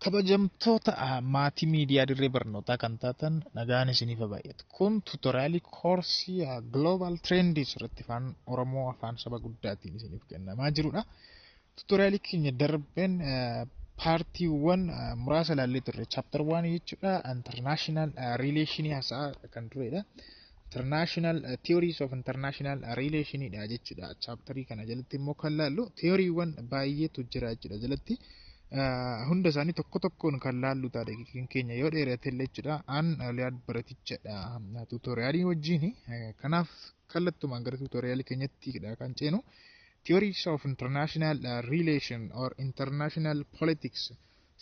Kabajamtoota maatii miidiyaa dirree barnootaa kan taatan, nagaan isiniif haa baay'atu. Kun tutorialii koorsii Global Trends irratti afaan Oromoo, afaan saba guddaatiin isiniif kennamaa jirudha. Tutorialii keenya darbeen partiiwwan muraasa ilaallee turre. Chapter 1 jechuudha. International Relation haasa'aa kan turedha. International Theories of International Relationidha jechuudha. Chapterii kana jalatti immoo kan laallu theoryiiwwan baay'eetu jira jechuudha jalatti. Hunda isaanii tokko tokkoon kan laallu ta'a, daqiiqaan keenya yoo dheerate illee jechuudha. An Liyaad Baratichadha tutorialii wajjin. Kanaaf kallattumaan gara tutorialii keenyatti kan ceenu. Theories of International Relation or International Politics,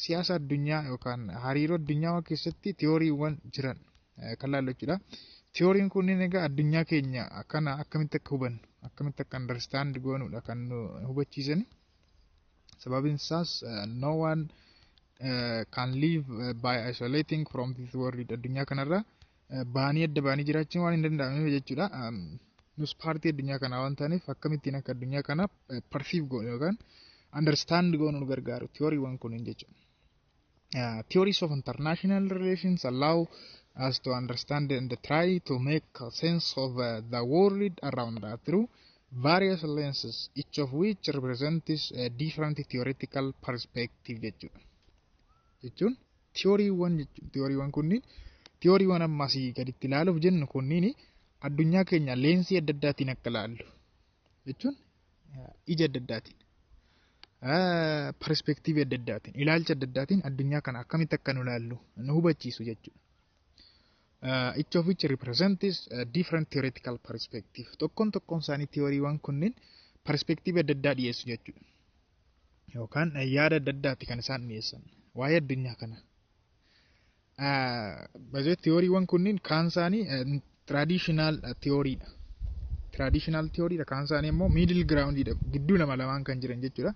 siyaasa addunyaa yookaan hariiroo addunyaa keessatti theoryiiwwan jiran kan laallu jechuudha. Theoryiin kunneen egaa addunyaa keenya kana akkamitti akka hubannu, akkamitti akka understand goonudha kan nu hubachiisan. Sababiin isaas no one can live by isolating from this world. Addunyaa kanarra baanii adda baanii jiraachuun waan hin danda'amneef jechuudha. Nus partii addunyaa kanaa waan taaneef, akkamittiin akka addunyaa kana perceive goonu yookaan understand goonu nu gargaaru theoryiiwwan kunneen jechuudha. Theories of international relations allow us to understand and try to make sense of the world around us through various lenses, each of which represents a different theoretical perspective jechuudha. Jechuun theoryiiwwan theoryiiwwan kunniin, theoryiiwwan ammasii gaditti ilaaluuf jennu kunniin, addunyaa keenya lensii adda addaatiin akka ilaallu jechuun ija adda addaatiin, perspectiveii adda addaatiin, ilaalcha adda addaatiin addunyaa kana akkamitti akka nu ilaallu nu hubachiisu jechuudha. Each of which represents a different theoretical perspective. Tokkoon tokkoon isaanii theoryiiwwan kunneen perspectiveii adda addaa dhiyeessu jechuudha. Yookaan yaada adda addaati kan isaan dhiyeessan waa'ee addunyaa kana. Baay'ee theoryiiwwan kunniin kaan isaanii traditional theoryiidha. Traditional theoryiidha, kaan isaanii immoo middle groundidha, gidduu lama lamaan kan jiran jechuudha.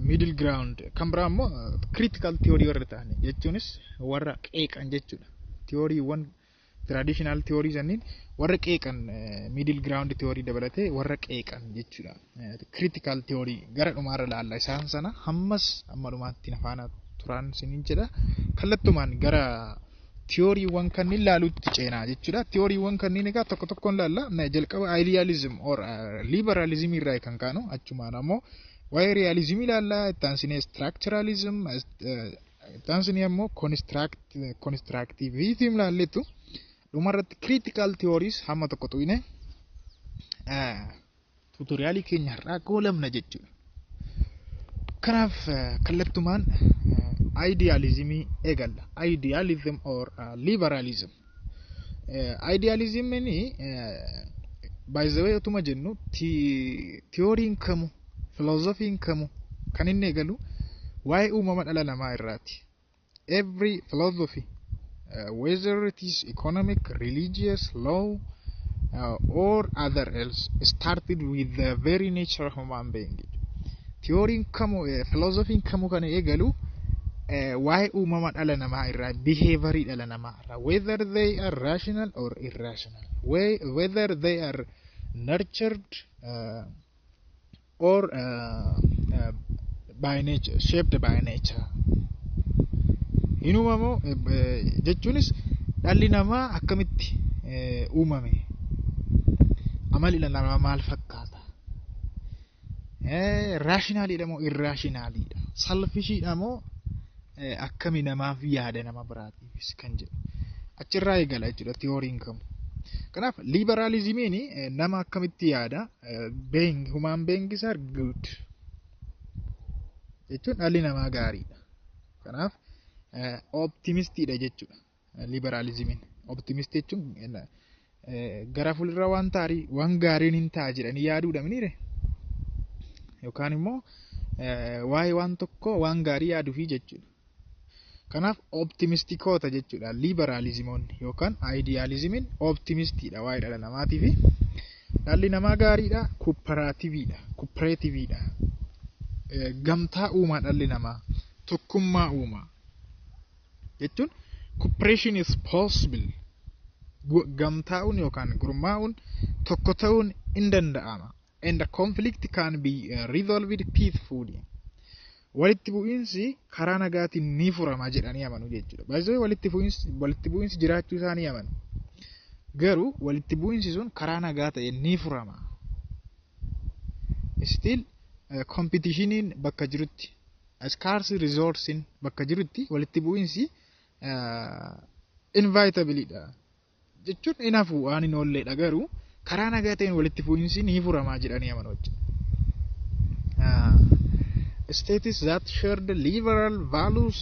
Middle ground kan biraa immoo critical theory warra ta'an jechuunis warra qeeqan jechuudha. Theoryiiwwan traditional theory sanniin warra qeeqan, middle ground theory dabalatee warra qeeqan jechuudha. Critical theory gara dhumaarra laalla isaan sana. Hammas hamma dhumaatti na faana turaan isiniin jedha. Kallattumaan gara theoryiiwwan kanneen laaluutti ceenaa jechuudha. Theoryiiwwan kanneen egaa tokko tokkoon laalla. Jalqaba idealism or liberalism irraa kan kaanu, achumaan ammoo waa'ee realism ilaalla, itti aansinee structuralism, itti aansinee ammoo constructivism laalleetu dhumarratti critical theories hamma tokko tuqne tutorialii keenya har'aa goolabna jechuudha. Kanaaf kallattumaan idealismii eegalla. Idealism or liberalism. Idealismiin, by the way, utuma jennu, theoryiin kamu, filozofiin kamu kan inni eegalu waa'ee uumama dhala namaa irraati. Every philosophy, whether it is economic, religious, law, or other else, started with the very nature of human being. Theoryiin kamu, filozofiin kamu kan eegalu waa'ee uumama dhala namaa irraa, behaviorii dhala namaa irraa, whether they are rational or irrational, whether they are nurtured or by nature, shaped by nature. Hin uumamoo jechuunis dhalli namaa akkamitti uumame, amalli dhala namaa maal fakkaata, rationaliidha moo irrationaliidha, selfishiidha moo akkami, namaaf yaada, nama biraatiifis kan jedhu achirraa eegala jechuudha theoryiin kamu. Kanaaf liberalismiin nama akkamitti yaada? Being, human beings are good jechuun dhalli namaa gaariidha. Kanaaf optimistiidha jechuudha liberalismiin. Optimistii jechuun gara fuuldura waan taarii waan gaariin hin ta'a jedhanii yaaduudha miniire. Yookaan immoo waa'ee waan tokko waan gaarii yaaduufi jechuudha. Kanaaf optimistikoota jechuudha liberalismoonni yookaan idealismiin optimistiidha waa'ee dhala namaatii fi dhalli namaa gaariidha, cooperativeiidha, cooperativeiidha. Gamtaa uumaa dhalli namaa, tokkummaa uumaa jechuun cooperation is possible. Gamtaa'uun yookaan gurmaa'uun, tokko ta'uun in danda'ama. And the conflict can be resolved peacefully. Walitti bu'iinsi karaa nagaatiin ni furama jedhanii amanu jechuudha. Baay'ee walitti bu'iinsi jiraachuu isaanii amanu. Garuu walitti bu'iinsi sun karaa nagaa ta'een ni furama. Still competitioniin bakka jirutti, scarce resourcein bakka jirutti, walitti bu'iinsi inevitableidha. Jechuun hin hafu, waan hin oolledha, garuu karaa nagaa ta'een walitti bu'iinsi ni furama jedhanii amanu jechuudha. States that shared liberal values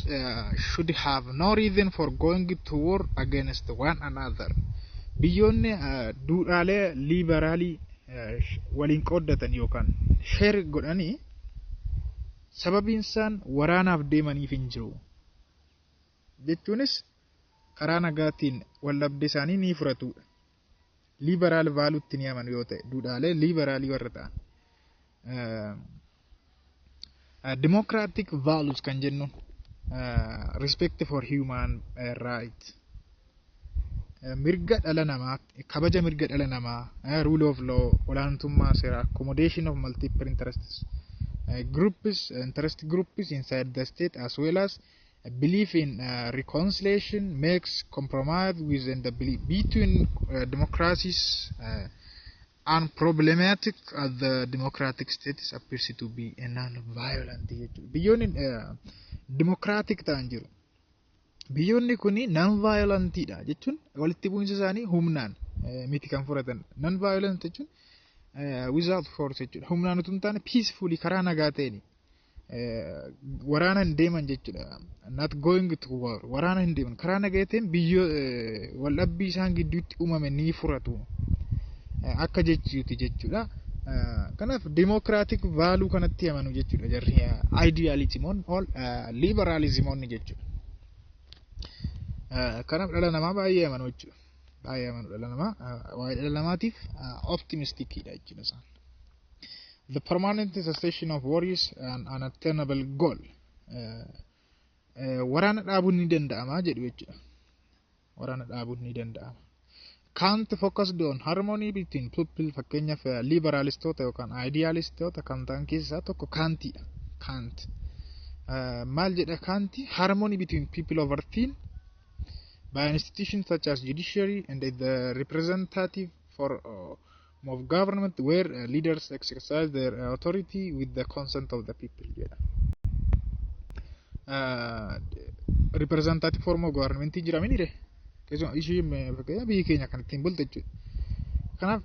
should have no reason for going to war against one another. Biyyoonni duudhaalee liberaalii waliin qooddatan yookaan share godhanii sababiin isaan waraanaaf deemaniif hin jiru. Jechuunis karaa nagaatiin waldhabdee isaanii ni furatudha. Liberal valuetti ni amanu yoo ta'e, duudhaalee liberaalii warra ta'an. Democratic values kan jennuun respect for human right, mirga dhala namaa, kabaja mirga dhala namaa, rule of law, olaantummaa seeraa, accommodation of multiple interests groups, interest groups inside the state, as well as a belief in reconciliation makes compromise within the between democracies unproblematic, as the democratic states appears to be a non-violent jechuudha. Biyyoonni democratic ta'an jiru. Biyyoonni kun non-violentidha jechuun walitti bu'iinsa isaanii humnaan miti kan furatan. Non-violent jechuun without force jechuudha. Humnaan utuu hin taane peacefully, karaa nagaa ta'een waraana hin deeman jechuudha. Not going to war. Waraana hin deeman. Karaa nagaa ta'een biyyoo waldhabbii isaan gidduutti uumame ni furatu. Akka jechuuti jechuudha. Kanaaf democratic value kanatti amanu jechuudha jarri idealismoon or liberalismoonni jechuudha. Kanaaf dhala namaa baay'ee amanu jechuudha. Baay'ee amanu dhala namaa, waa'ee dhala namaatiif optimisticidha jechuudha isaan. The permanent cessation of war is an unattainable goal. Waraana dhaabuun ni danda'ama jedhu jechuudha. Waraana dhaabuun ni danda'ama. Kant focused on harmony between people. Fakkeenyaaf liberalistoota yookaan idealistoota kan ta'an keessaa tokko Kantiidha. Kant. Maal jedha Kanti? Harmony between people overseen by institutions such as judiciary and the representative form of government where leaders exercise their authority with the consent of the people jedha. Representative form of government jira minire, keessumaa ishii fakkeenyaaf biyyi keenya kan ittiin bulte jechuudha. Kanaaf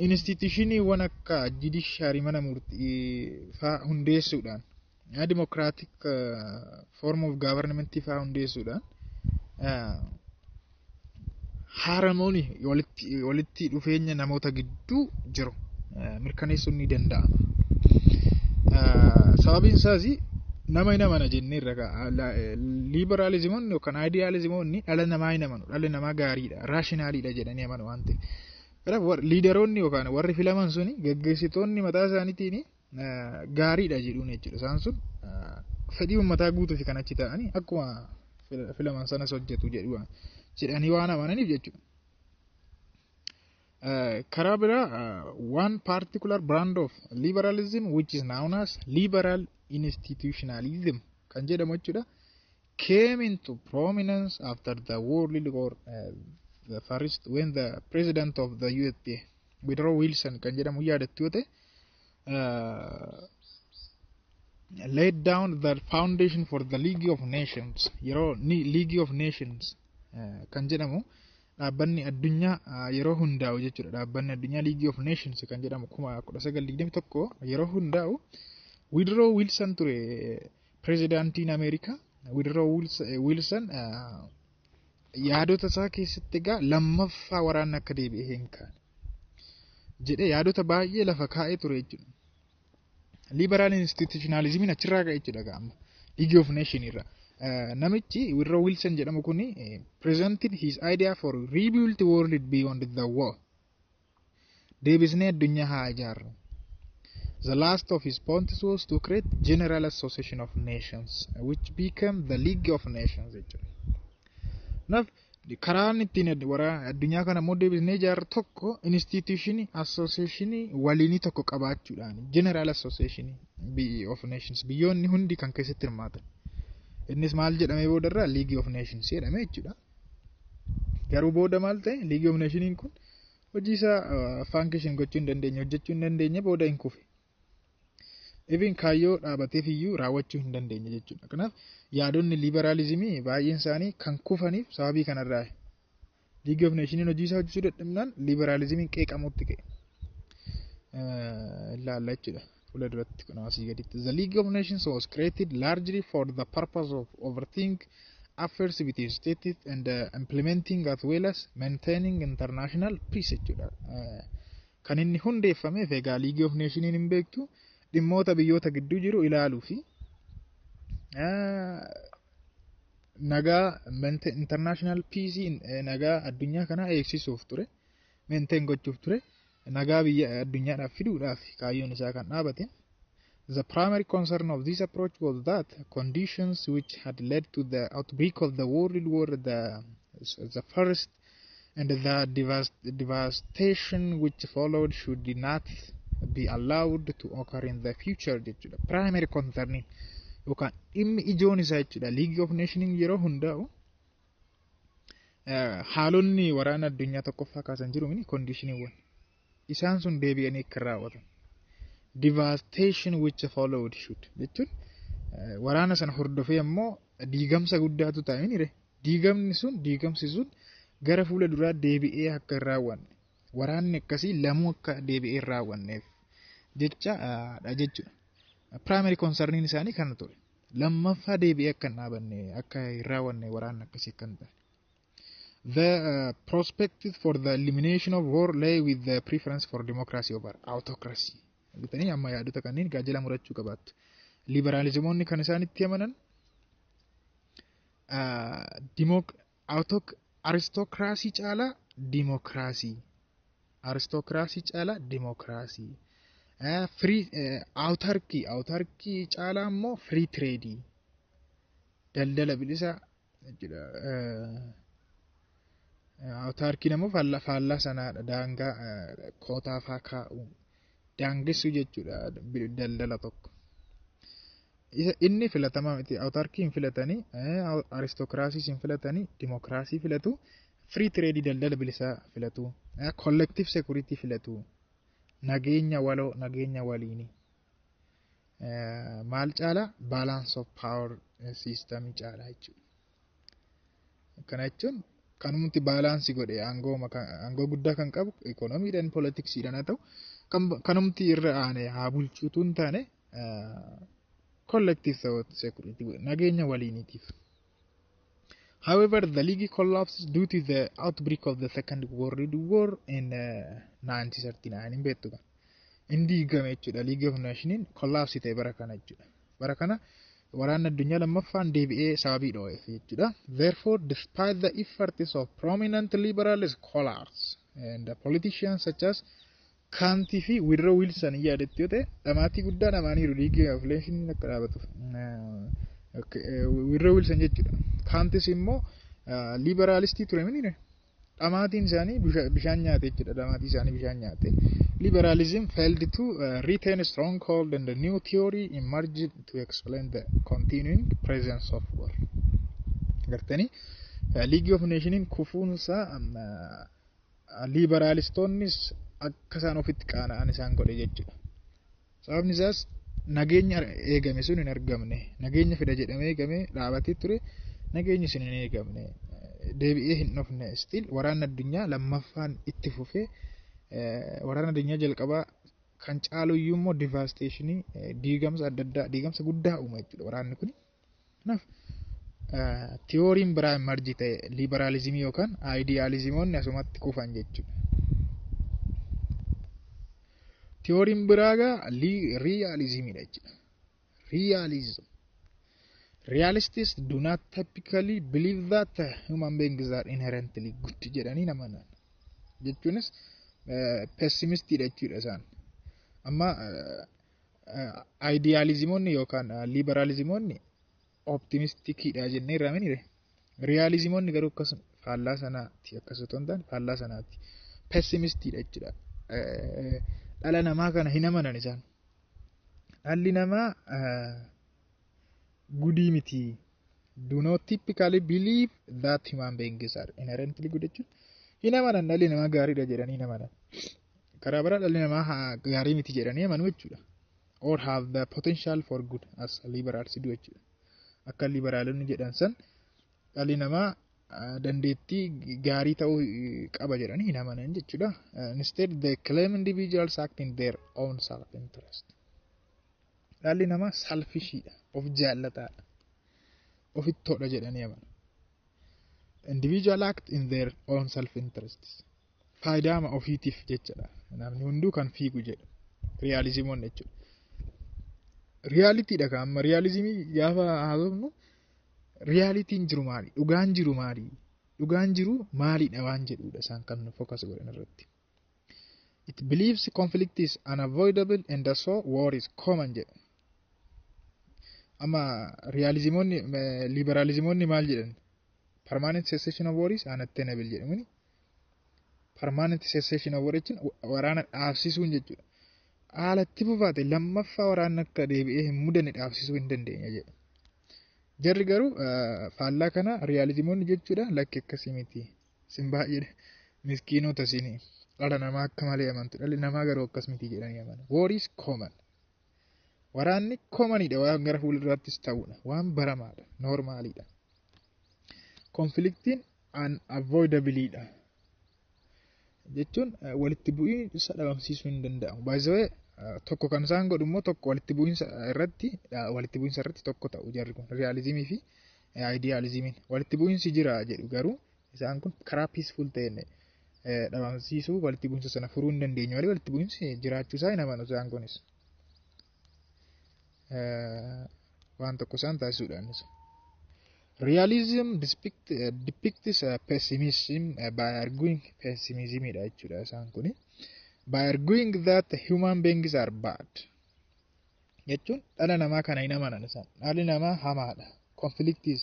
institutioniiwwan akka judiciary, mana murtii fa'aa hundeessuudhaan, democratic form of government fa'aa hundeessuudhaan harmony, walitti dhufeenya namoota gidduu jiru mirkaneessuun ni danda'ama. Sababiin isaas nama hin amana jenneerra. Liberalismoonni yookaan idealismoonni dhala namaa hin amanu. Dhalli namaa gaariidha, rationaliidha jedhanii amanu waan ta'eef. Kanaaf leaderoonni yookaan warri filaman suni, geggeessitoonni mataa isaaniitiin gaariidha jedhuun jechuudha. Isaan sun fedhii uummataa guutuuf kan achi ta'anii akkuma filaman sanas hojjetu jedhanii waan amananiif jechuudha. Karaa biraa, one particular brand of liberalism, which is known as liberal institutionalism kan jedhamu jechuudha, came into prominence after the World War the First, when the president of the USA, Woodrow Wilson kan jedhamu yaadattu yoo ta'e, laid down the foundation for the League of Nations. Yeroo League of Nations kan jedhamu dhaabbanni addunyaa yeroo hundaa'u jechuudha. Dhaabbanni addunyaa League of Nations kan jedhamu 1921 yeroo hundaa'u Woodrow Wilson ture pirezidaantiin Ameerikaa. Woodrow Wilson yaadota isaa keessatti egaa lammaffaa waraanni akka deebi'ee hin kaane jedhee yaadota baay'ee lafa kaa'ee ture jechuudha. Liberal institutionalismiin achirraa ka'e jechuudha gaama. League of Nations irra. Namichi Woodrow Wilson jedhamu kuni presented his idea for rebuild world beyond the war. Deebisnee addunyaa haa ijaarru. The last of his points was to create General Association of Nations, which became the League of Nations jechuudha. Kanaaf Karaan ittiin addunyaa kana immoo deebisnee ijaarru tokko institutionii, associationii waliinii tokko qabaachuudhaan, general association of nations, biyyoonni hundi kan keessatti hirmaatan. Innis maal jedhamee boodarraa League of Nations jedhame jechuudha. Garuu booda maal ta'e? League of Nationiin kun hojii isaa function gochuu hin dandeenye, hojjechuu hin dandeenye, booda hin kufe. Even kaayyoo dhaabateef iyyuu raawwachuu hin dandeenye jechuudha. Kanaaf yaadonni liberaalizimii baay'een isaanii kan kufaniif sababii kanarraa. League of Nationiin hojii isaa hojjechuu dadhabnaan liberaalizimiin qeeqamutti ka'e. Ilaalla jechuudha. Fuula duratti kun asii gaditti. The League of Nations was created largely for the purpose of overseeing affairs between states and implementing as well as maintaining international peace jechuudha. Kan inni hundeeffameef egaa League of Nationiin hin beektu, dhimmoota biyyoota gidduu jiru ilaaluu fi nagaa, international peace, nagaa addunyaa kanaa eegsisuuf ture, maintain gochuuf ture, nagaa biyya addunyaadhaaf fiduudhaaf kaayyoon isaa kan dhaabate. The primary concern of this approach was that conditions which had led to the outbreak of the World War the First and the devastation which followed should not be allowed to occur in the future jechuudha. Primary concern yookaan dhimmi ijoon isaa jechuudha. League of Nations yeroo hundaa'u haalonni waraana addunyaa tokkoffaa kaasan jiru mini conditioniiwwan. Isaan sun deebi'anii akka raawwatan. Devastation which followed should jechuun waraana sana hordofee ammoo diigamsa guddaatu ta'e mini. Diigamni sun, diigamsi sun gara fuula duraa deebi'ee akka hin raawwanne, waraanni akkasii lamuu akka deebi'ee hin raawwanneef jecha dha jechuudha. Primary concerniin isaanii kana ture. Lammaffaa deebi'ee akka hin dhaabanne, akka hin raawwanne, waraanni akkasii akka hin taane. The prospect for the elimination of war lay with the preference for democracy over autocracy. Argitanii, amma yaadota kanneen gaajela murachuu qabaattu. Liberaalizimoonni kan isaan itti amanan aristokiraasii caalaa dimokiraasii. Aristokiraasii caalaa dimokiraasii. Free autarky caalaa immoo free trade, daldala bilisaa jechuudha. Autarkyn immoo faallaa sanaadha, daangaa kootaa faa kaa'u, daangessuu jechuudha daldala tokko. Inni filatamaa miti. Autarky hin filatanii, aristokiraasiis hin filatanii, dimokiraasii filatu, free trade, daldala bilisaa filatu, collective security filatu, nageenya waloo, nageenya waliini. Maal caala? Balance of power system caala jechuudha. Kana jechuun kanumti balance godhe, aangoo guddaa kan qabu ikoonomiidhaan, poolitiksiidhaan haa ta'u, kanumti irra aane haa bulchuutu hin taane, collective security, nageenya waliiniitiif. However, the league collapsed due to the outbreak of the Second World War in 1939. Hin beektu kan. Inni diigame jechuudha. League of Nations collapse ta'e bara kana jechuudha. Bara kana waraanni addunyaa lammaffaan deebi'ee sababii dho'eef jechuudha. Therefore, despite the efforts of prominent liberal scholars and politicians such as Kant fi Woodrow Wilson, yaadatti yoo ta'e, dhamaatii guddaa dhamaaniiru League of Nations akka dhaabatuuf. Woodrow Wilson jechuudha. Kantis immoo liberalistii ture mini. Dhamaatiin isaanii bishaan nyaate jechuudha. Dhamaatii isaanii bishaan nyaate. Liberalism failed to retain stronghold and the new theory emerged to explain the continuing presence of war. Gartanii, League of Nations kufuunsaa liberaalistoonnis akka isaan ofitti qaana'an isaan godhe jechuudha. Sababni isaas nageenya eegame sun hin argamne. Nageenya fida jedhamee eegame dhaabatee ture, nageenyi sun hin eegamne. Deebi'ee hin dhufne. Still waraanni addunyaa lammaffaan itti fufee, waraana addunyaa jalqabaa kan caalu iyyuu immoo devastationii, diigamsa adda addaa, diigamsa guddaa uume jechuudha waraanni kun. Kanaaf theoryn biraa emerge ta'e, liberaalizimii yookaan idealizimoonni asumatti kufan jechuudha. Theoryn biraa gaa realizimiidha jechuudha. Realism. Realists do not typically believe that human beings are inherently good jedhanii amanan. Jechuunis pessimistiidha jechuudha isaan. Amma idealizimoonni yookaan liberalizimoonni optimisticiidha jennee irraa minire. Realizimoonni garuu akkasuma Faallaa sanaati, akkas otoo hin taane faallaa sanaati. Pessimistiidha jechuudha. Dhala namaa kana hin amanan isaan. Dhalli namaa goodii miti. Do not typically believe that human beings are inherently good jechuun hin amanan, dhalli namaa gaariidha jedhanii hin amanan. Karaa biraa dhalli namaa gaarii miti jedhanii amanu jechuudha. Or have the potential for good as liberals do jechuudha. Akka liberaalonni jedhan san dhalli namaa dandeettii gaarii ta'uu qaba jedhanii hin amanan jechuudha. Instead, they claim individuals act in their own self-interest. Dhalli namaa selfishiidha, of jaallataadha, ofittoodha jedhanii amanu. Individual act in their own self-interest. Faayidaa ofiitiif jechadha. Namni hunduu kan fiigu jedhu. Realismoonni jechuudha. Realitydha kan amma realismii gaafa haasofnu, realityn jiru maali? Dhugaan jiru maali? Dhugaan jiru maalidha waan jedhudha isaan kan focus godhan irratti. It believes conflict is unavoidable and so war is common jedhu. Amma realismoonni, liberalismoonni maal jedhan? Permanent cessation of war is unattainable jedhamuni. Permanent cessation of war jechuun waraana dhaabsisuun jechuudha. Haala itti fufaate lammaffaa waraanni akka deebi'ee hin mudanne dhaabsisuu hin dandeenya jedhu. Jarri garuu faallaa kana realismoonni jechuudha, lakki, akkasii miti. Isin baay'ee miskiinota, isin dhala namaa akka malee amantu. Dhalli namaa garuu akkas miti jedhanii amanu. War is common. Waraanni commonidha, waan gara fuulduraattis ta'udha. Waan baramaadha. Normalidha. Conflictiin unavoidableidha. Jechuun walitti bu'iinsa dhabamsiisuu hin danda'amu. Baay'ee tokko kan isaan godhu immoo tokko walitti bu'iinsa irratti tokko ta'u jarri kun, realismii fi idealismiin. Walitti bu'iinsi jira jedhu, garuu isaan kun karaa peaceful ta'een dhabamsiisuu, walitti bu'iinsa sana furuu hin dandeenyu malee walitti bu'iinsi jiraachuu isaa hin amanu isaan kunis. Waan tokko isaan taasisuudhaanis. Realism depicts pessimism by arguing, pessimismidha jechuudha isaan kuni. By arguing that human beings are bad. Jechuun dhala namaa kana hin amanan isaan. Dhalli namaa hamaadha. Conflict is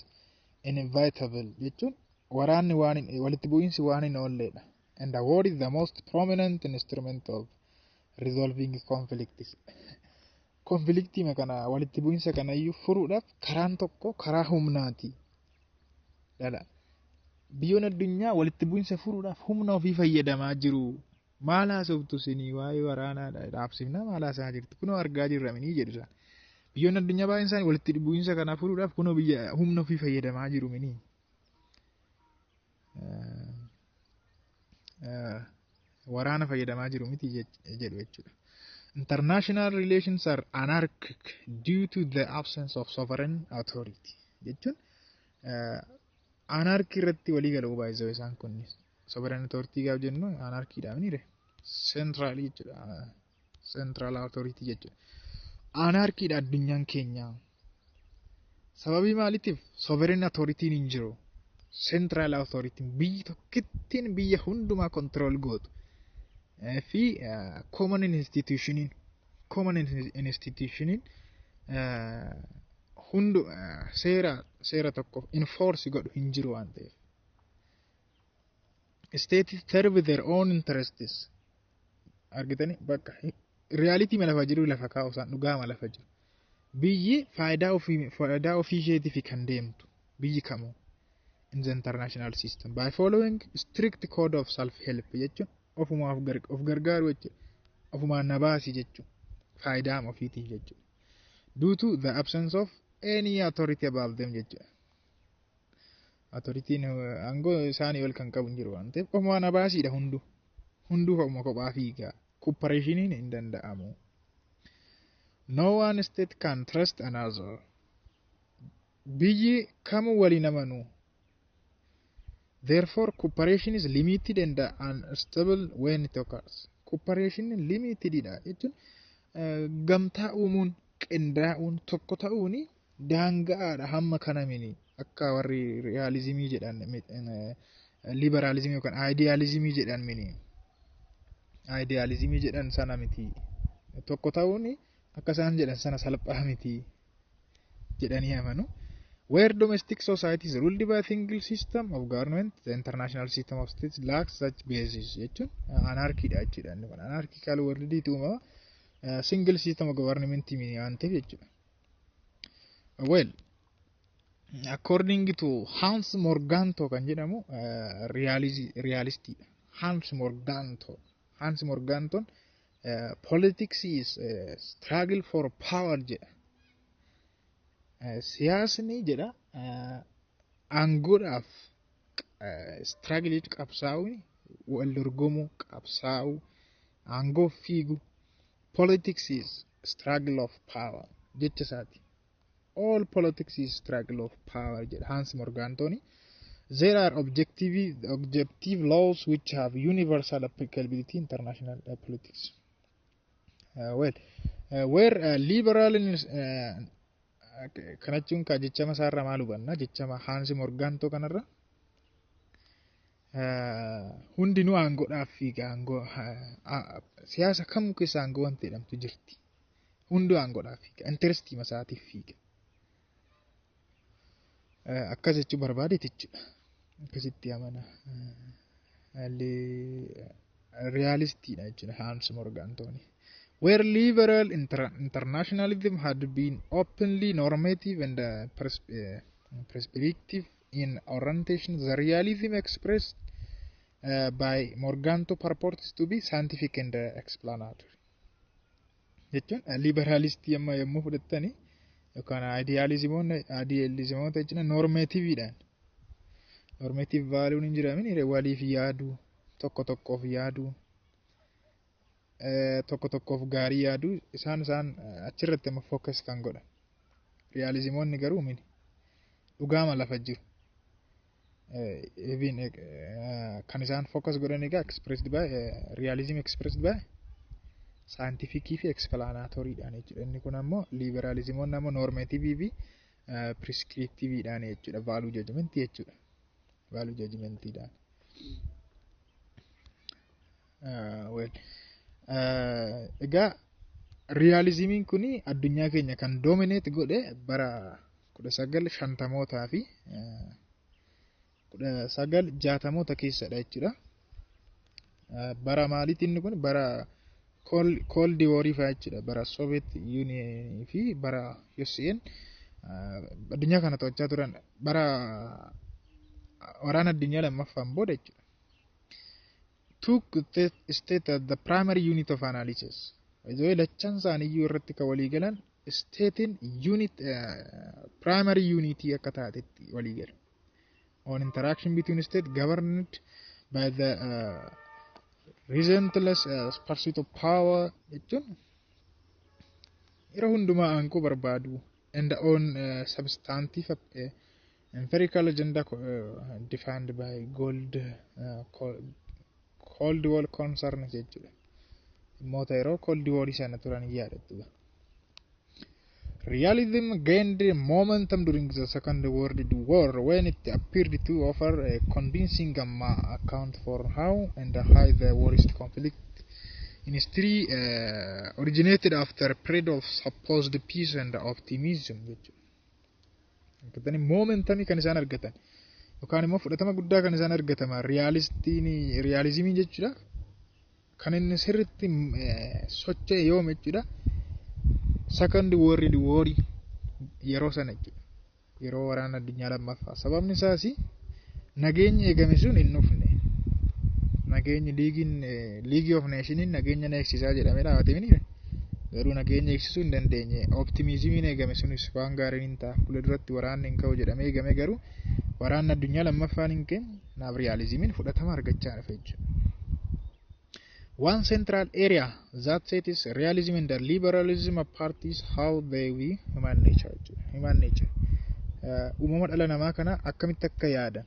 inevitable jechuun waraanni waan walitti bu'iinsi waan hin oolledha. And the war is the most prominent instrument of resolving conflicts. Conflictii kana, walitti bu'iinsa kana iyyuu furuudhaaf karaan tokko karaa humnaati. Dhala. Biyyoon addunyaa walitti bu'iinsa furuudhaaf humna ofii fayyadamaa jiru. Maal haasoftu isinii, waa'ee waraanaa dhaabsifnaa maal haasaa jirtu? Kunoo argaa jirra minii jedhu isaan. Biyyoonni addunyaa baay'een isaanii walitti bu'iinsa kana furuudhaaf kunoo biyya humna ofii fayyadamaa jiru minii. Waraana fayyadamaa jiru miti jedhu jechuudha. International relations are anarchic due to the absence of sovereign authority jechuun anarchy irratti walii galu baay'isoo isaan kunnis. Sovereign authority gaaf jennu anarchyidha miniire. Central jechuudha. Central authority jechuudha. Anarchyidha addunyaan keenya. Sababii maaliitiif? Sovereign authority hin jiru. Central authority biyyi tokkittiin biyya hundumaa control gootu. Fi common institutioniin hundu seera tokko enforce godhu hin jiru waan ta'eef. States serve their own interests. Argitanii, bakka reality lafa jiru lafa kaa'u isaan, dhugaama lafa jiru. Biyyi faayidaa ofii isheetiif kan deemtu biyyi kamuu in the international system by following strict code of self help jechuun ofumaa of gargaaru jechuudha. Ofumaan na baasi jechuudha. Faayidaa ofiitiif jechuudha. Due to the absence of any authority above them jechuudha. Authoritiin aangoo isaanii ol kan qabu hin jiru waan ta'eef ofumaan na baasiidha hunduu. Hunduu ofuma kophaa fiigaa. Cooperationiin hin danda'amu. No one state can trust another. Biyyi kamuu waliin amanu. Therefore, cooperation is limited and unstable when it occurs. Cooperation limited dha jechuun gamtaa uumuun, qindaa'uun, tokko ta'uun daanga'aadha hamma kana mini akka warri realismii jedhan, liberalismii yookaan idealismii jedhan mini. Idealismii jedhan sana miti. Tokko ta'uun akka isaan jedhan sana salphaa miti jedhanii amanu. Where domestic society is ruled by a single system of government, the international system of states lacks such basis jechuun anarchy dha jechuudha. Inni kun anarchical world uumama, single system of government waan ta'eef jechuudha. Well, according to Hans Morgenthau kan jedhamu realistiidha. Hans Morgenthau. Hans Morgenthau "Politics is struggle for power" jedha. Siyaasni jedha aangoodhaaf struggle, qabsaa'uun, wal dorgomuu, qabsaa'uu, aangoof fiigu. Politics is struggle of power jecha isaati. All politics is struggle of power jedha Hans Morgenthau. There are objective laws which have universal applicability international politics. Well, where liberal kana jechuun ka jechama isaarraa maal hubanna? Jechama Hans Morgenthau kanarra hundinuu aangoodhaaf fiiga. Aangoo siyaasa kamuu keessa aangoo wanti jedhamtu jirti. Hunduu aangoodhaaf fiiga, interestii masaatiif fiiga. Akkas jechuu barbaade jechuudha. Akkasitti amana. Realistiidha jechuudha Hans Morgenthau. Where liberal internationalism had been openly normative and prescriptive in orientation, the realism expressed by Morgenthau purports to be scientific and explanatory. Jechuun liberalistii amma yommuu fudhattani yookaan idealismoota jechuun normativeidhaan. Normative valueun hin jiraamin, waliif yaaduu, tokko tokkoof yaaduu, tokko tokkoof gaarii yaaduu, isaan achirratti amma focus kan godhan. Realismoonni garuu mini dhugaama lafa jiru. Even kan isaan focus godhan egaa expressed by realism expressed by scientific fi explanatoryidhaan jechuudha. Inni kun ammoo liberalismoonni ammoo normative fi prescriptiveidhaan jechuudha. Value judgment jechuudha. Value judgmentiidhaan. Well, egaa realismiin kun addunyaa keenya kan dominate godhe bara 1950mootaa fi 1960moota keessadha jechuudha. Bara maaliiti inni kun? Bara Cold War fa'aa jechuudha. Bara Soviet Union fi bara USA'n addunyaa kana to'achaa turan, bara waraana addunyaa lammaffaan booda jechuudha. Took the state as the primary unit of analysis. Iddoo lachan isaaniiyyuu irratti kan walii galan statein unit primary unitii akka taatetti walii galu. On interaction between state governed by the relentless pursuit of power jechuun yeroo hundumaa aangoo barbaadu and on substantive empirical agenda defined by gold Cold War concern jechuudha. Dhimmoota yeroo Cold War sana turan yaadattu. Realism gained momentum during the Second World War when it appeared to offer a convincing account for how and why the worst conflict in history originated after a period of supposed peace and optimism jechuudha. Argatanii momentumii kan isaan argatan yookaan immoo fudhatama guddaa kan isaan argataman realistiin realismiin jechuudha. Kan inni sirriitti socho'e yoom jechuudha? Second World War yeroo sana jechuudha. Yeroo waraana addunyaa lammaffaa. Sababni isaas nageenyi eegame sun hin dhufne. Nageenyi Leagueiin, League of Nationiin nageenya na eegsisaa jedhamee dhaabatee, garuu nageenya eegsisuu hin dandeenye. Optimismiin eegame sunis waan gaariin hin ta'a, fuula duratti waraanni hin ka'u jedhamee eegame, garuu waraanni addunyaa lammaffaan hin ka'e. Naaf realismiin fudhatama argachaa dhufe jechuudha. One central area that sets realism and the liberalism apart is how they view human nature jechuudha. Human nature. Uumama dhala namaa kana akkamitti akka yaadan,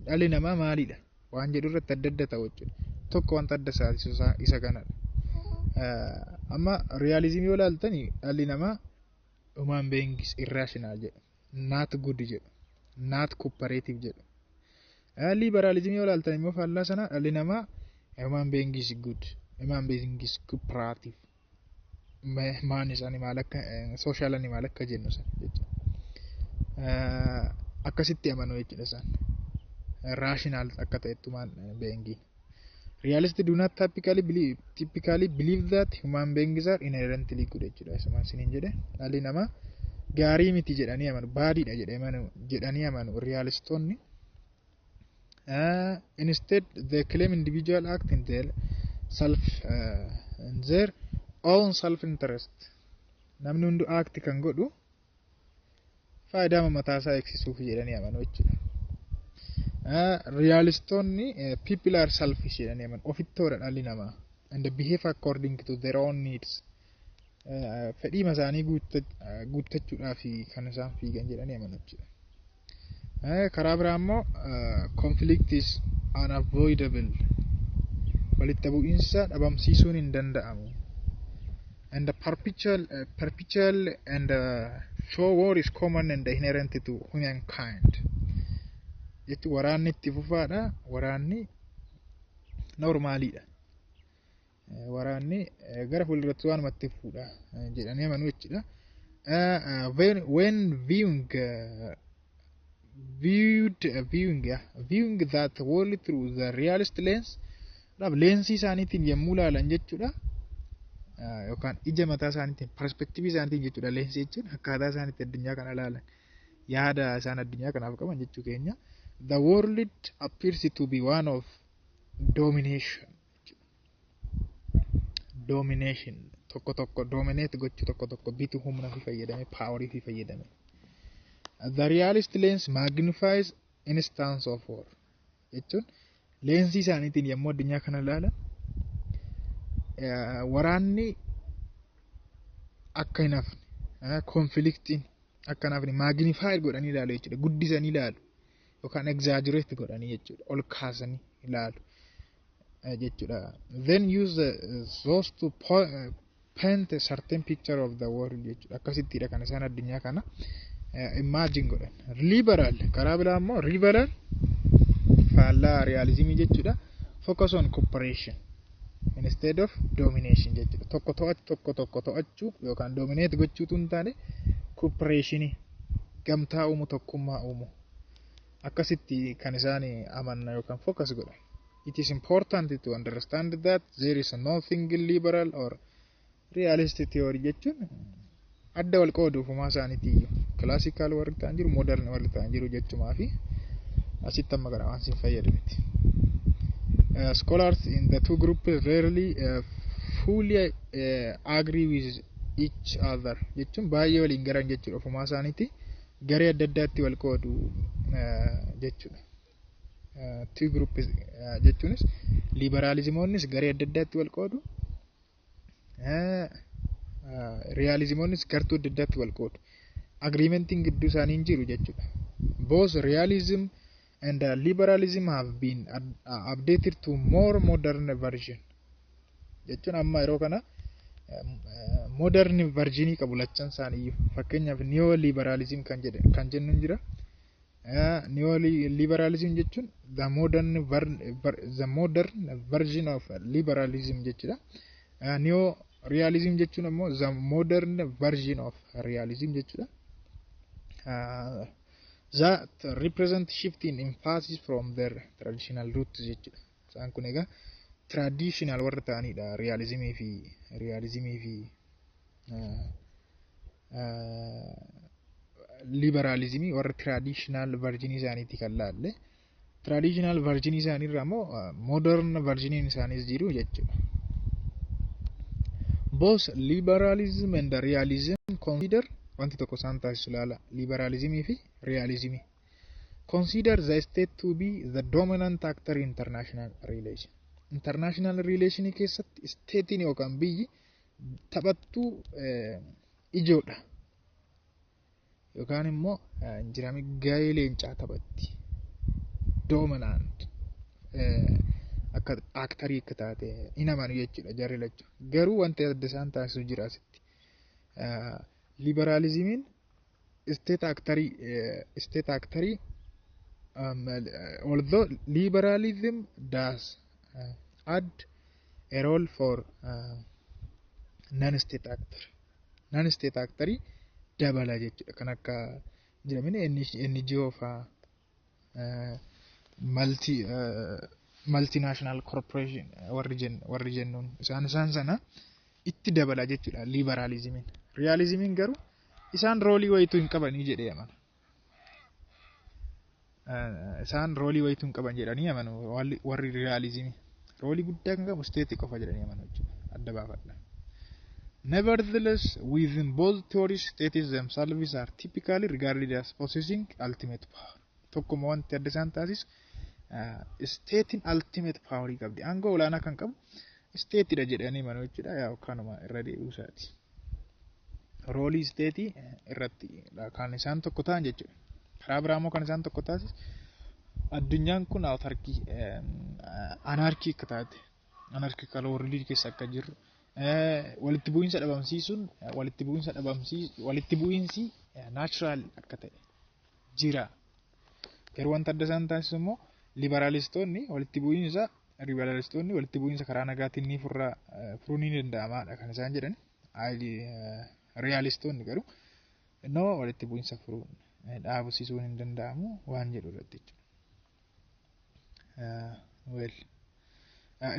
dhalli namaa maalidha waan jedhu irratti adda adda ta'u jechuudha. Tokko wanta adda isa kanadha. Amma realismii yoo ilaaltan dhalli namaa human being is irrational jedhu. Not good jedhu. Not cooperative jedhu. Liberalismii yoo ilaaltan immoo faallaa sana, dhalli namaa human being is good. Human being is cooperative. Man is animal, akka social animal akka jennu sana jechuudha. Akkasitti amanu jechuudha isaan. Rational akka ta'e human beingiin. Realists do not typically believe that human beings are inherently good jechuudha. Isuma isiniin jedhe, dhalli namaa gaarii miti jedhanii amanu, badiidha jedhanii amanu realistoonni. Instead, they claim individual act in their own self interest. Namni hundu act kan godhu faayidaa mataa isaa eegsisuuf jedhanii amanu jechuudha. Realistoonni people are selfish jedhanii amanu. Ofittoodha dhalli namaa. And behave according to their own needs. Fedhii isaanii guuttachuudhaaf kan isaan fiigan jedhanii amanu jechuudha. Karaa biraa immoo conflict is unavoidable. Walitti bu'iinsa dhabamsiisuun hin danda'amu. And the perpetual and so war is common and inherent to humankind. Jechuun waraanni itti fufaadha. Waraanni normaliidha. Waraanni gara fuulduratti waanuma itti fufuudha jedhanii amanuu jechuudha. When viewing viewed viewing yeah, viewing that world through the realist lens, leensii isaaniitiin yommuu ilaalan jechuudha. Yookaan ija mataa isaaniitiin, perspectiveii isaaniitiin jechuudha. Leensii jechuun akkaataa isaaniitti addunyaa kana ilaalan, yaada isaan addunyaa kanaaf qaban jechuu keenya. The world appears to be one of domination. Domination, tokko tokko dominate gochuu, tokko tokko bituu, humna fi fayyadame, powerii fi fayyadame. The realist lens magnifies instance of war jechuun leensii isaaniitiin yommuu addunyaa kana ilaalan waraanni akka hin hafne, conflictiin akka hin hafne magnify godhanii ilaalu jechuudha. Guddisanii ilaalu yookaan exaggerate godhanii jechuudha. Ol kaasanii ilaalu jechuudha. Then use those to paint a certain picture of the world jechuudha. Akkasittidha kan isaan addunyaa kana imagine godhan. Liberal, karaa biraa immoo liberal faallaa realismii jechuudha. Focus on cooperation instead of domination jechuudha. Tokko to'achuu, tokko tokko to'achuu yookaan dominate gochuutu hin taane, cooperationii, gamtaa uumu, tokkummaa uumu. Akkasitti kan isaan amanna yookaan focus godhan. It is important to understand that there is no single liberal or realist theory jechuun adda wal qoodu ofumaa isaaniitii. Classical warri ta'an jiru, modern warri ta'an jiru jechumaa fi asitti amma kana waan sin fayyadu miti. Scholars in the two groups rarely fully agree with each other jechuun baay'ee waliin garan jechuudha. Ofumaa isaaniiti garee adda addaatti wal qoodu jechuudha. Two groups jechuunis liberalismoonnis garee adda addaatti wal qoodu. Realismoonnis gartuu adda addaatti wal qoodu. Agreementiin gidduu isaanii hin jiru jechuudha. Both realism and liberalism have been updated to more modern version. Jechuun amma yeroo kana modern versionii qabu lachan isaaniiyyuu. Fakkeenyaaf neo liberalism kan jedhe kan jennu jira. Neo liberalism jechuun the modern version of liberalism jechuudha. Neo realism jechuun ammoo the modern version of realism jechuudha. That represent shift in emphasis from their traditional roots jechuudha. Isaan kun egaa traditional warra ta'anidha. Realismii fi liberalismii warra traditional versionii isaaniitti kan laalle. Traditional versionii isaaniirraa immoo modern versioniin isaaniis jiru jechuudha. Both liberalism and realism consider, wanti tokko isaan taasisu ilaala, liberalismii fi realismii. Consider the state to be the dominant actor in international relation. International relation keessatti statein yookaan biyyi taphattuu ijoodha. Yookaan immoo injirami gahee leencaa taphatti. Dominant akka actorii akka taate hin amanu jechuudha jarri lachuu. Garuu wanti adda isaan taasisu jira asitti. Liberalismiin state actorii, although liberalism does add a role for non-state actor. Non-state actorii dabala jechuudha. Kan akka Jedhamini NGO fa'aa, multinational corporation warri jennuun isaan sana itti dabala jechuudha liberalismiin. Realismiin garuu isaan roolii wayituu hin qabanii jedhee amana. Isaan roolii wayituu hin qaban jedhanii amanu warri realismii. Roolii guddaa kan qabu state qofa jedhanii amanu jechuudha. Adda baafadha. Nevertheless, within both theories, states themselves are typically regarded as possessing ultimate power. Tokkuma wanti adda isaan taasisu stateiin ultimate power qabdi. Aangoo olaanaa kan qabu stateidha jedhanii amanu jechuudha. Yaa kanuma irra deebi'uu isaati. Roolii stateii irratti kan isaan tokko ta'an jechuudha. Karaa biraa immoo kan isaan tokko taasisu addunyaan kun autarky, anarchy akka taate, anarchical world keessa akka jirru, walitti bu'iinsa dhabamsiisuun, walitti bu'iinsa dhabamsiisu, walitti bu'iinsi natural akka ta'e jira. Garuu wanta adda isaan taasisu immoo liberalistoonni walitti bu'iinsa karaa nagaatiin ni furra, furuun ni danda'amaadha kan isaan jedhan. Realistoonni garuu no, walitti bu'iinsa furuun dhaabsisuun hin danda'amu waan jedhu irratti jechuudha. Well,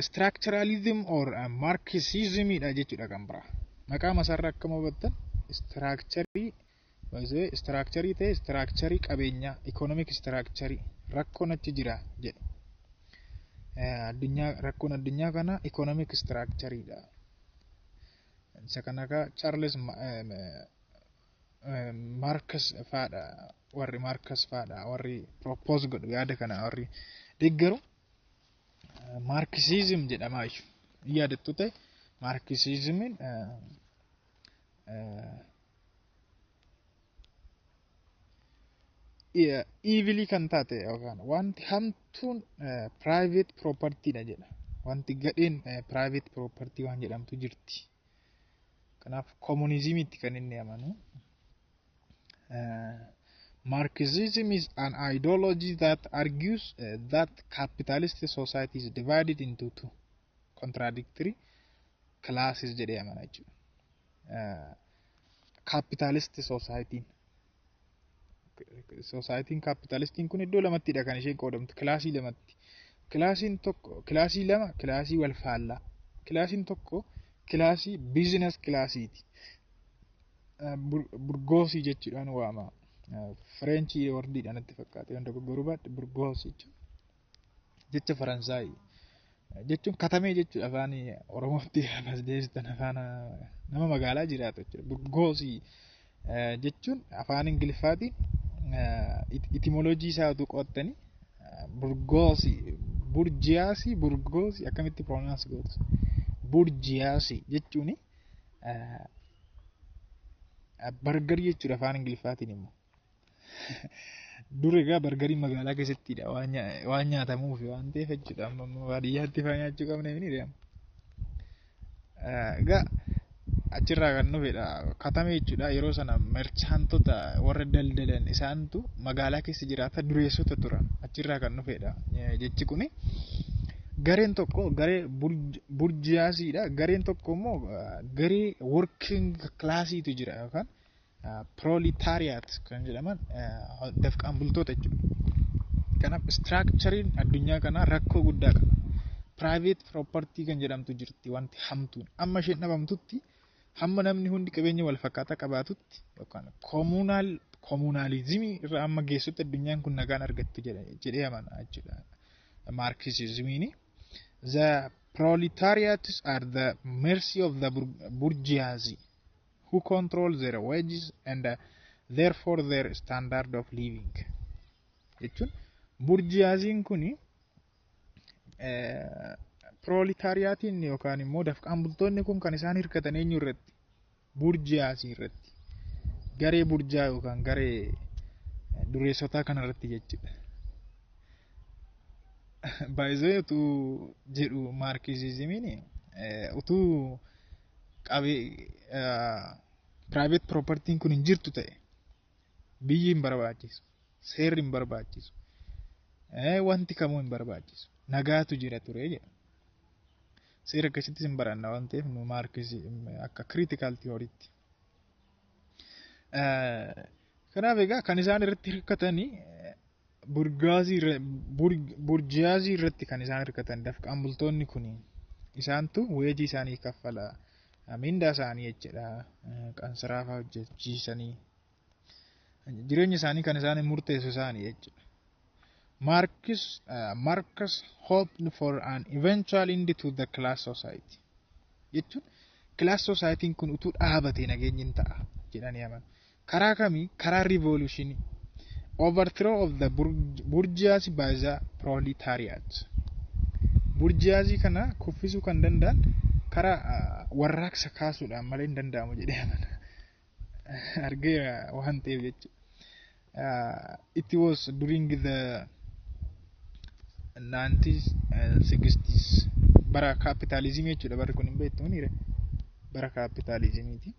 structuralism or Marxism dha jechuudha kan biraa. Maqaa masaarraa akkuma hubattan structurii, structurii ta'e, structurii qabeenyaa, economic structurii rakkoon achi jira jedhu. Addunyaa, rakkoon addunyaa kana economic structureidha. Isa kana akka Charles Marx faadha, warri Marx faadha warri propose godhu, yaada kana warri deeggaru Marxism jedhama jechuudha. Yaadattu ta'e Marxismiin evilii kan taate yookaan wanti hamtuun private propertyidha jedha. Wanti gadheen private property waan jedhamtu jirti. Kanaaf communismiitti kan inni amanu. Marxism is an ideology that argues that capitalist society is divided into two contradictory classes jedhee amana jechuudha. Capitalist society, societyin capitalistiin kun iddoo lamattidha kan isheen qoodamtu, classii lamatti. Classiin tokko classii lama, classii wal faallaa. Classiin tokko classii business classiiti. Bourgeoisie jechuudhaan waama. French wordiidhaan natti fakkaate, wanta dogoggoruu baadhe. Bourgeoisie jechuun jecha Faransaay jechuun katamee jechuudha, afaan Oromootti as deessitan afaan nama magaalaa jiraatu jechuudha. Bourgeoisie jechuun afaan Ingiliffaatiin etymology isaa utuu qo'attanii bourgeoisie, bourgeoisie, bourgeoisie akkamitti pronounce gootu? Bourgeoisie jechuun burgerii jechuudha afaan Ingiliffaatiin immoo. Dur egaa burgeriin magaalaa keessattidha waan nyaatamuuf waan ta'eef jechuudha. Amma baadiyyaatti faa nyaachuu qabna ni deema. Egaa achirraa kan dhufedha. Katame jechuudha, yeroo sana merchantota warra daldalan isaantu magaalaa keessa jiraata, dureessota turan. Achirraa kan dhufedha jechi kuni. Gareen tokko garee bourgeoisiedha. Gareen tokko immoo garee working classiitu jira yookaan proletariat kan jedhaman, dafqaan bultoota jechuudha. Kanaaf structureiin addunyaa kanaa rakkoo guddaa qaba. Private property kan jedhamtu jirti wanti hamtuun. Amma isheen dhabamtutti, hamma namni hundi qabeenya wal fakkaataa qabaatutti yookaan communalismii irra amma geessutti addunyaan kun nagaan argattu jedhee amana jechuudha. Marxismiini. The proletariats are the mercy of the bourgeoisie who control their wages and therefore their standard of living. Jechuun bourgeoisiin kuni proletariatiin yookaan immoo dafqaan bultoonni kun kan isaan hirkatan eenyu irratti? Bourgeoisie irratti. Garee bourgeois yookaan garee dureessotaa kana irratti jechuudha. Baay'ee utuu jedhu Marxismiin utuu qabee private propertyin kun hin jirtu ta'e biyyi hin barbaachisu, seerri hin barbaachisu, wanti kamuu hin barbaachisu, nagaatu jira ture jedha. Seera akkasittis hin baranna waan ta'eef nu Marx akka critical theorytti. Kanaaf egaa kan isaan irratti hirkatanii burjaazii irratti kan isaan hirkatan dafqaan bultoonni kun, isaantu weejii isaanii kaffala, mindaa isaanii jechuudha, qansiraa fa'aa hojjechiisanii jireenya isaanii kan isaan murteessu isaanii jechuudha. Marx hoped for an eventual end to the class society jechuun class society kun utuu dhaabatee nageenyi hin ta'a jedhanii amanu. Karaa kamii? Karaa revolutionii. Overthrow of the bourgeoisie by the proletariat. Burjaazii kana kuffisuu kan danda'an karaa warraaqsa kaasuudhaan malee hin danda'amu jedhee amana. Argeera waan ta'eef jechuudha. It was during the 1960s, bara kaapitaalizimii jechuudha, barri kun hin beektu ni bara kaapitaalizimiiti.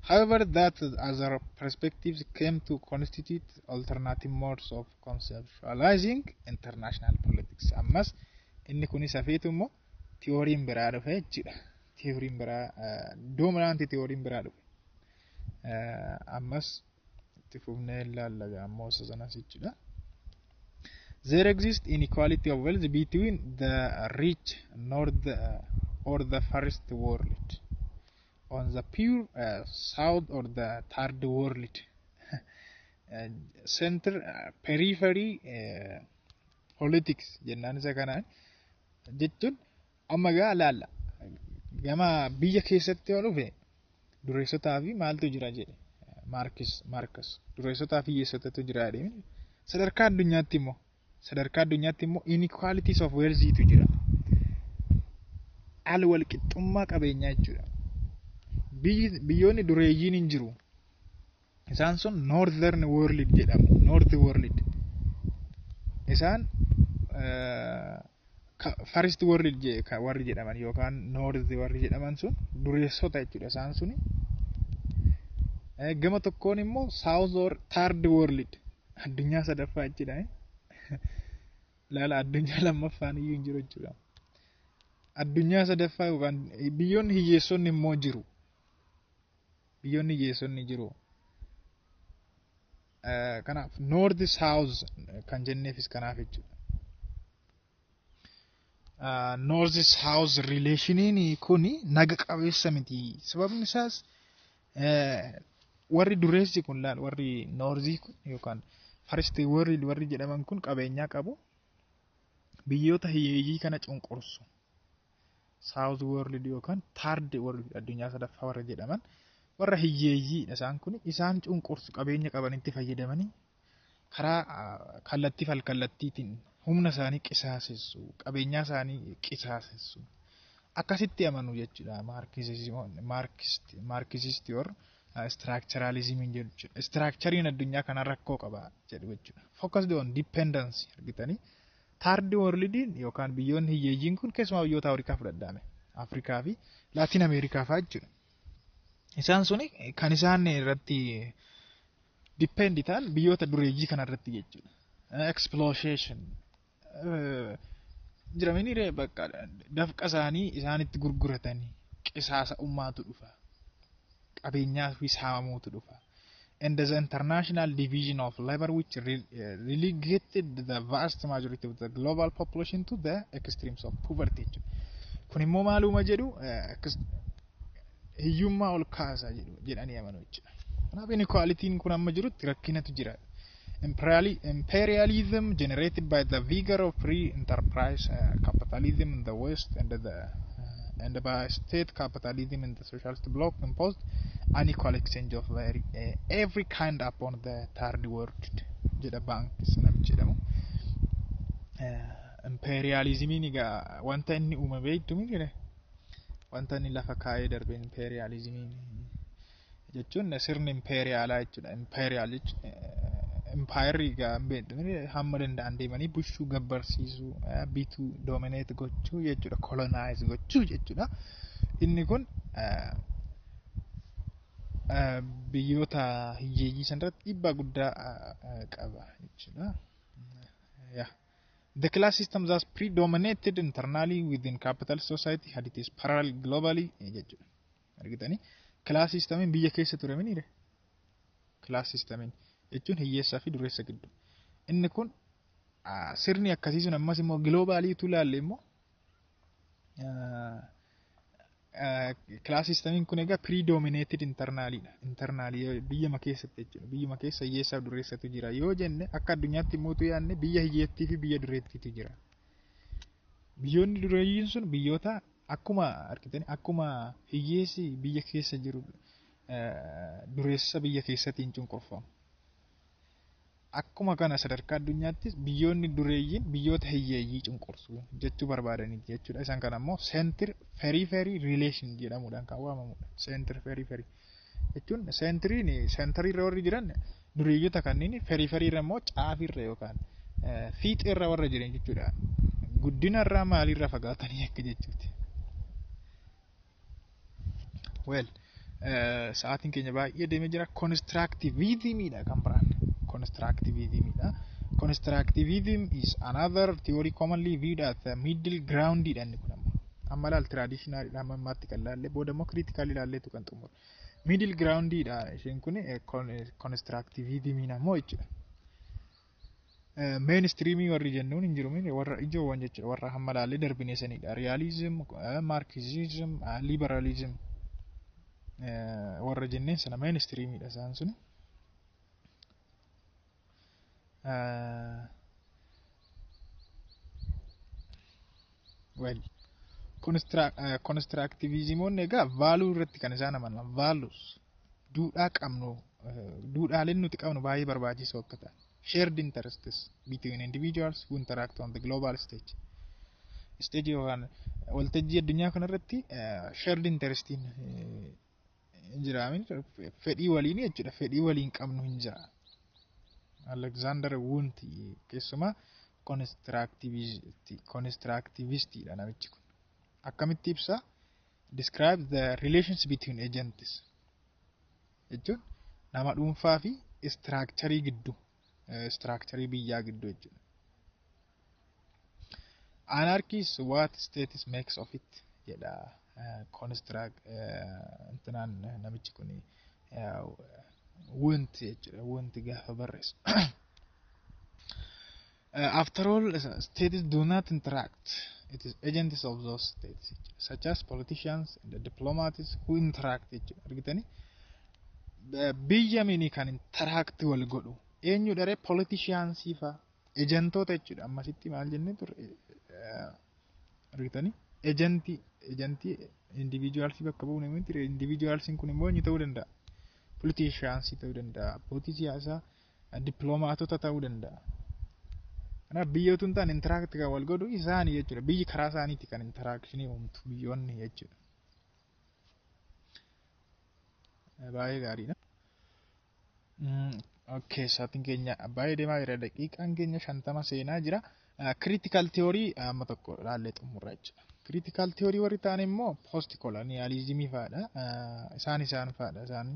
However, that other perspectives came to constitute alternative modes of conceptualizing international politics. Ammas inni kunis hafeetu immoo tiyooriin biraa dhufe jechuudha. Tiyooriin biraa, dominant tiyooriin biraa dhufe. Ammas itti fufnee ilaalla ammoo isa sanas jechuudha. There exists inequality of wealth between the rich north or the first world on the poor south or the third world. Center periphery politics jennaan isa kanaan jechuun amma gaa laalla gama biyya keessatti yoo dhufe dureessotaa fi maaltu jira jedhe Maarkis, dureessotaa fi hiyyeessotatu jira jedhe. Sadarkaa addunyaatti immoo inequalities of wealthiitu jira. Al walqixxummaa qabeenyaa jechuudha. Biyyoonni dureeyyiin hin jiru. Isaan sun northern world jedhamu. North world. Isaan first world warri jedhaman yookaan north warri jedhaman sun dureessota jechuudha isaan suni. Gama tokkoon immoo south or third world, addunyaa sadaffaa jechuudha. Laala, addunyaa lammaffaan iyyuu hin jiru jechuudha. Addunyaa sadaffaa yookaan biyyoonni hiyyeessonni immoo jiru. Biyyoonni hiyyeessonni jiru. Kanaaf north south kan jenneefis kanaaf jechuudha. North south relationiin kun naga qabeessa miti. Sababni isaas warri dureessi kun, laal, warri northii kun yookaan first world warri jedhaman kun qabeenyaa qabu. Biyyoota hiyyeeyyii kana cunqursu. South world yookaan third world, addunyaa sadaffaa warra jedhaman, warra hiyyeeyyiidha isaan kun, isaan cunqursu. Qabeenya qabanitti fayyadamanii karaa kallattii falkallattiitiin humna isaanii qisaasessu, qabeenyaa isaanii qisaasessu. Akkasitti amanu jechuudha maarkisistii warra structuralismiin jedhu jechuudha. Structureiin addunyaa kana rakkoo qaba jedhu jechuudha. Focused on dependency argitanii third worldiin yookaan biyyoonni hiyyeeyyiin kun keessumaa biyyoota Afrikaa fudhadhaame. Afrikaa fi Laatiin Ameerikaa fa'aa jechuudha. Isaan suni kan isaan irratti depend ta'an biyyoota dureeyyii kana irratti jechuudha. Exploitation jiramanii bakka dafqa isaanii isaanitti gurguratanii qisaasa ummaatu dhufa. Qabeenyaa fi saamamuutu dhufa. And the international division of labor which relegated the vast majority of the global population to the extremes of poverty jechuudha. Kun immoo maaluma jedhu, hiyyummaa ol kaasa jedhu jedhanii amanu jechuudha. Kanaaf inequalityin kun amma jirutti rakkinatu jira. Imperialism generated by the vigor of free enterprise capitalism in the West and by state capitalism in the socialist bloc imposed unequal exchange of every kind upon the third world jedha Banks namichi jedhamu. Imperialismiin egaa wanta inni uume beektu miti, wanta inni lafa kaa'ee darbe. Imperialismiin jechuun sirni impeeriyaalaa jechuudha. Imperial jechuun impaayerri egaa hin beektu hamma danda'an deemanii bushuu gabbarsiisuu, bituu, dominate gochuu jechuudha. Colonize gochuu jechuudha. Inni kun biyyoota hiyyeeyyii sanarratti dhiibbaa guddaa qaba jechuudha. Yeah. The class system thus predominated internally within capital society had its parallel globally jechuudha. Argitanii, class systemiin biyya keessa ture miniire. Class systemiin Jechuun hiyyeessaa fi dureessa gidduu. Inni kun sirni akkasii sun ammas immoo globalii utuu ilaalle immoo, class systemiin kun egaa predominated internaliidha. Internalii biyyama keessatti jechuudha. Biyyuma keessa hiyyeessaa fi dureessatu jira. Yoo jenne, akka addunyaatti immoo utuu yaadne, biyya hiyyeettii fi biyya dureettiitu jira. Biyyoonni dureeyyiin sun biyyoota akkuma argitanii, akkuma hiyyeessi biyya keessa jiru dureessa biyya keessattiin cunqurfamu. Akkuma kana sadarkaa addunyaattis biyyoonni dureeyyiin biyyoota hiyyeeyyii cunqursu jechuu barbaadanii jechuudha. Isaan kana immoo center periphery relation jedhamuudhaan kan waamamudha. Center periphery jechuun centeriin, centeriirra warri jiran dureeyyota kanneen, peripheryirra immoo caafirra yookaan fiixeerra warra jiran jechuudha. Guddinarraa maalirra fagaatanii akka jechuuti. Well, sa'aatiin keenya baay'ee deemee jira. Constructivismidha kan biraan. Constructivismidha. Constructivism is another theory commonly viewed as the middle ground dha inni kun amma. Amma laal, traditional dha amma ammaatti kan laalle, booda immoo critical ilaalleetu kan xumuru. Middle ground dha isheen kun, constructivism ammoo jechuudha. Mainstreamii warri jennuun hin jiru, warra ijoowwan jechuudha, warra hamma laallee darbine sanidha. Realism, Marxism, liberalism warra jenneen sana mainstreamiidha isaan sun. Well, constructivismoonni egaa value irratti kan isaan amanan, values duudhaa qabnu, duudhaaleen nuti qabnu baay'ee barbaachisoo akka ta'an. Shared interests between individuals who interact on the global stage. Stage yookaan waltajjii addunyaa kanarratti shared interestiin hin jira. Fedhii waliin jechuudha. Fedhii waliin qabnu hin jira. Alexander Wundt keessumaa constructivistiidha namichi kun. Akkamitti ibsa? Describe the relations between agents jechuun nama dhuunfaa fi structurii gidduu, structurii biyyaa gidduu jechuudha. Anarchy is what states makes of it jedha construct intinaan namichi kun Wundt jechuudha. Wundt gaafa barreessu. After all, states do not interact. It is agents of those states, such as politicians and the diplomats, who interact jechuudha. Argitanii? Biyya mini kan interact wal godhu. Eenyu dharee? Politiciansii fa'a. Agentoota jechuudha. Ammasitti maal jennee turre? Argitanii? Agentii individualsii bakka bu'u miti. Individualsiin kun immoo eenyu ta'uu danda'a? Politiciansii ta'uu danda'a. Abbootii siyaasaa, dippiloomaatota ta'uu danda'a. Kanaaf biyya utuu hin taane interact kan wal godhu isaanii jechuudha. Biyyi karaa isaaniiti kan interactionii uumtu biyyoonni jechuudha. Baay'ee gaariidha. Okay, sa'aatiin keenya baay'ee deemaa jira. Daqiiqaan keenya 50 seenaa jira. Critical theory amma tokko ilaallee xumurra jechuudha. Critical theory warri ta'an immoo post colonialismii fa'aadha. Isaan fa'aadha isaan.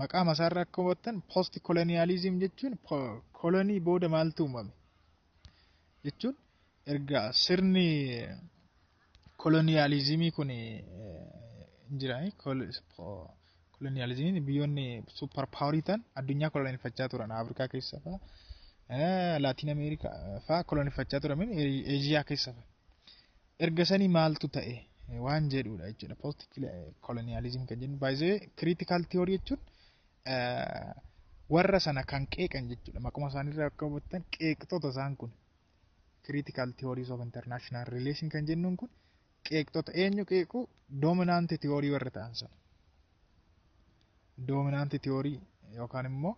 Maqaa masaarra akka hubattan, post colonialism jechuun kolonii booda maaltu uumame jechuun, erga sirni kolonializimii kun hin jira. Kolonializimiin biyyoonni super powerii ta'an addunyaa kolonifachaa turan, Afrikaa keessa fa'a, Laatiin Ameerikaa fa'a kolonifachaa turan, Eeziyaa keessa fa'a. Erga sanii maaltu ta'e waan jedhudha jechuudha. Post colonialism kan jennu baay'ee critical theory jechuun warra sana kan qeeqan jechuudha. Maquma isaaniirraa akka hubattan, qeeqxota isaan kun. Critical theories of international relation kan jennuun kun qeeqxota. Eenyu qeequ? Dominant theory warra ta'an sana. Dominant theory yookaan immoo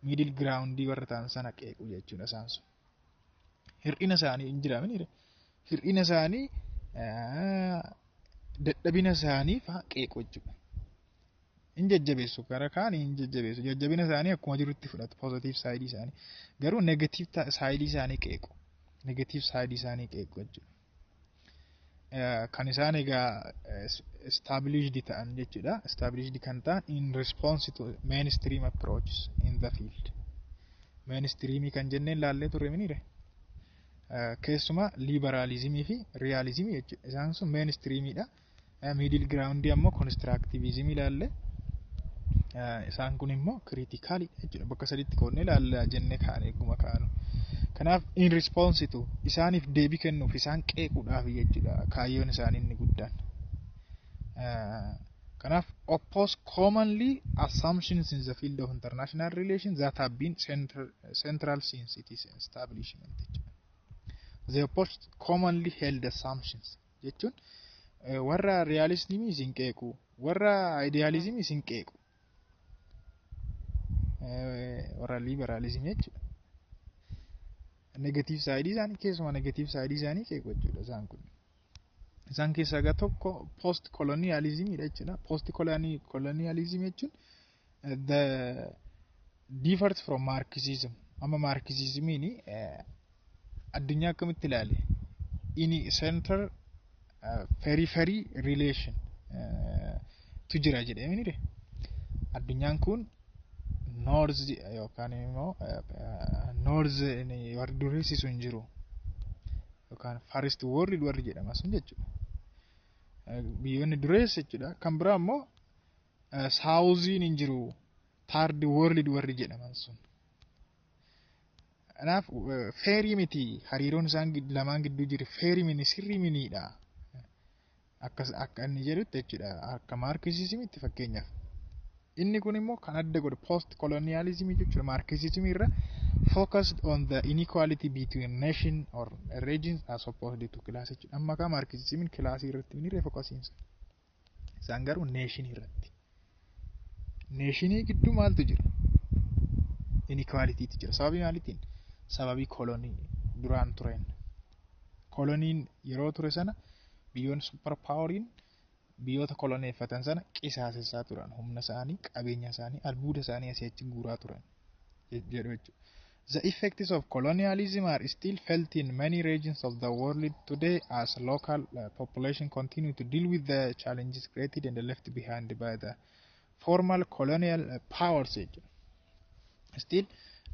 middle ground warra ta'an sana qeequ jechuudha isaan sun. Hir'ina isaanii hin jiraamin, hir'ina isaanii, dadhabina isaanii fa'a qeequ jechuudha. Hin jajjabeessu, gara kaanii hin jajjabeessu. Jajjabina isaanii akkuma jirutti fudhatu, positive side isaanii. Garuu negative side isaanii qeequ. Negative side isaanii qeequ jechuudha. Kan isaan egaa established ta'an jechuudha. Established kan ta'an in response to mainstream approaches in the field. Mainstreamii kan jenneen laallee turre miniire. Keessumaa liberalismii fi realismii jechuudha. Isaan sun mainstreamiidha. Middle ground ammoo constructivismii ilaalle. Isaan kun immoo criticalidha jechuudha. Bakka sadiitti qoodnee ilaalla jennee kaane eeguma kaanu. Kanaaf in response to, isaaniif deebii kennuuf, isaan qeequudhaaf jechuudha kaayyoon isaanii inni guddaan. Kanaaf oppose commonly assumptions in the field of international relations that have been central since its establishment jechuudha. They oppose commonly held assumptions jechuun warra realismii isin qeequ, warra idealismii isin qeequ, warra liberalismii jechuudha. Negative side isaanii, keessumaa negative side isaanii qeequ jechuudha isaan kun. Isaan keessaa egaa tokko post colonialismidha jechuudha. Post colonialism jechuun the differs from Marxism. Amma Marxismiin addunyaa akkamitti ilaale? Inni center periphery relation tu jira jedhee mini. Addunyaan kun north yookaan immoo north warri dureessisu hin jiru yookaan first world warri jedhama sun jechuudha. Biyyoonni dureessa jechuudha. Kan biraa immoo southiin hin jiru, third world warri jedhaman sun. Kanaaf fairii miti, hariiroon isaan lamaan gidduu jiru fairii miti, sirrii miniidha. Akkas akka inni jedhutti jechuudha, akka Marxismitti fakkeenyaaf. Inni kun immoo kan adda godhu post colonialism jechuudha. Marxism irra focused on the inequality between nation or regions as opposed to class jechuudha. Amma kaa Marxismiin classii irratti ni focusiinsa. Isaan garuu nation irratti. Nationii gidduu maaltu jira? Inequalitytu jira. Sababii maaliitiin? Sababii kolonii duraan tureen. Koloniin yeroo ture sana biyyoonni super poweriin biyyoota koloneeffatan sana qisaasessaa turan, humna isaanii, qabeenya isaanii, albuuda isaanii asii achi guuraa turan jedhu jechuudha. The effects of colonialism are still felt in many regions of the world today as local population continue to deal with the challenges created and left behind by the former colonial powers jechuudha. Still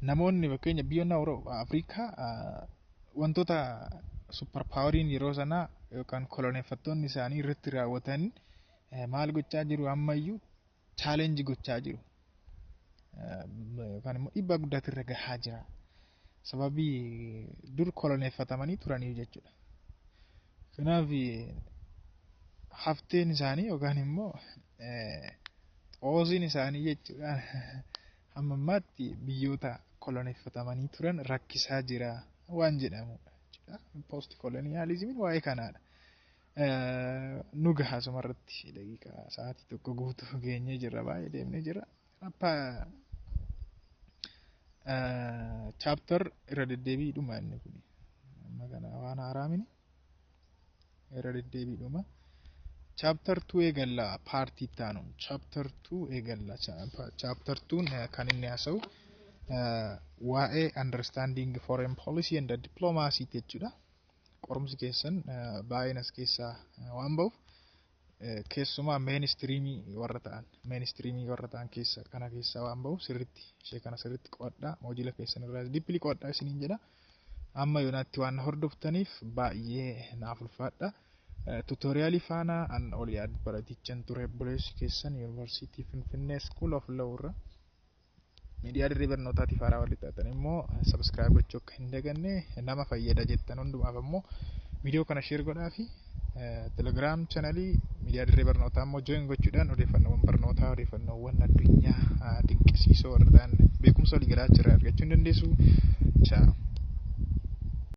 namoonni, fakkeenya biyyoonni Afrikaa, wantoota super poweriin yeroo sanaa yookaan koloneeffattoonni isaanii irratti raawwatan maal gochaa jiru? Ammayyuu challenge gochaa jiru. Yookaan immoo dhiibbaa guddaatu irra gahaa jira. Sababii dur koloneeffatamanii turaniif jechuudha. Kanaaf hafteen isaanii yookaan immoo xoosiin isaanii jechuudha hamma ammaatti biyyoota koloneeffatamanii turan rakkisaa jira waan jedhamudha jechuudha. Post colonialismiin waa'ee kanaadha. Nu gaha asumarratti, daqiiqaa sa'aatii tokko guutuu geenyee jirra, baay'ee deemnee jirra. Appa chapter irra deddeebiidhuma inni kun. Amma kana waan haaraa mini, irra deddeebiidhuma. Chapter 2 eegalla partii itti aanu. Chapter 2 eegalla. Chapter 2 kan inni haasa'u waa'ee understanding foreign policy and diplomacy jechuudha. Qorumsi keessan baay'een as keessaa waan ba'uuf, keessumaa mainstreamii warra ta'an, mainstreamii warra ta'an keessa kana keessaa waan ba'uuf, sirritti ishee kana sirritti qo'adhaa, module keessan irraa deeply qo'adhaa isiniin jedha. Amma yoonaatti waan hordoftaniif baay'ee naaf ulfaadha. Tutorialii faana an Oliyaad baratichan ture, obboleessi keessan, Yuunivarsiitii Finfinnee School of Law irra. Miidiyaa dirree barnootaatiif haaraa warri taatan immoo subscribe gochuu akka hin daganne, nama fayyada jettan hundumaaf ammoo viidiyoo kana share godhaa fi Telegram channelii miidiyaa dirree barnootaa immoo join gochuudhaan odeeffannoowwan barnootaa, odeeffannoowwan addunyaa dinqisiisoo warra ta'an, beekumsa waliigalaa achirraa argachuu hin dandeessu. Ciao.